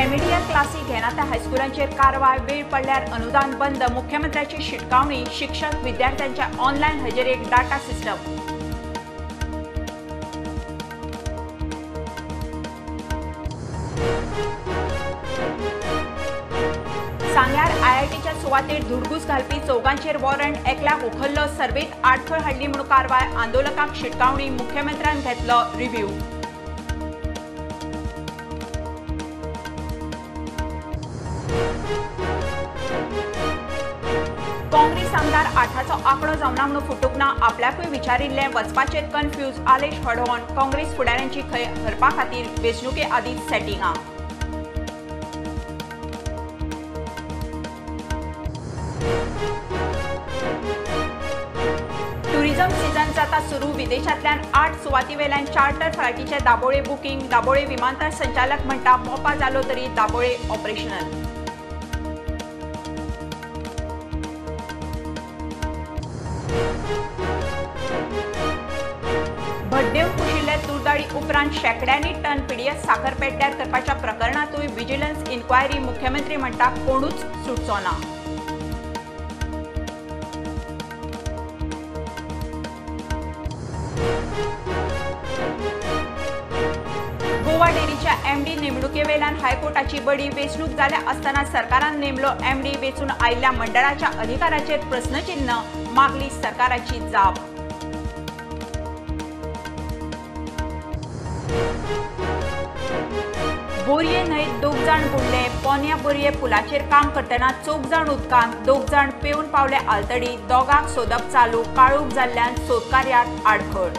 Remedial क्लासी घेना त्या हायस्कुलांचेर कारवाय, वेळ पडल्यार अनुदान बंद, मुख्यमंत्र्याची शिटकावणी, शिक्षक विद्यार्थ्यांच्या ऑनलायन हजेरेक डाटा सिस्टम। सांग्यार आयआयटीच्या सुवातेर धुडगूस घालपी चौगांचेर वॉरंट, एकल्याक उखल्लो, सर्वेत आडखळ हाडली म्हूण कारवाय, आंदोलकांक शिटकावणी, मुख्यमंत्र्यान घेतलो रिव्ह्यू। काँग्रेस आमदार 8चो आंकडो जावना म्हूण फुटूंक ना, आपल्याकूय विचारिल्लें, वचपाचेर कन्फ्यूज, आलेश हडोन काँग्रेस फुडाऱ्यांची खंय हरपा खातीर वेंचणुके आदींच सेटिंगां। टुरिझम सीझन जाता सुरू, विदेशांतल्यान 8 सुवातीवेल्यान चार्टर फ्लायटीचे दाबोळे बुकींग, दाबोळे विमानतळ संचालक म्हणटा मोपा जालो तरी दाबोळे ऑपरेशनल। भड्डेवन कुशिल्ले तुरदाळी उपरांत शेंकड्यांनी टन पीडीएस साखर पेड्ड्यार करपाच्या प्रकरणांतूय विजिलन्स इन्क्वायरी, मुख्यमंत्री म्हणटा कोणूच सुटचो ना। गोवा डेअरीच्या एमडी नेमणुकेवेल्यान हायकोर्टाची बडी, वेंचणूक जाल्या आसतना सरकारान नेमलो एमडी, वेंचून आयिल्ल्या मंडळाच्या अधिकाराचेर प्रस्नचिन्ह, मागली सरकाराची जाप। बोरये न्हंयेत 2 जाण बुडले, पोन्या बोरये पुलाचेर काम करतना 4 जाण उदकांत, 2 जाण पेवन पावले आलतडी, दोगांक सोदप चालू, काळोख जाल्ल्यान सोदकार्यात आडखळ।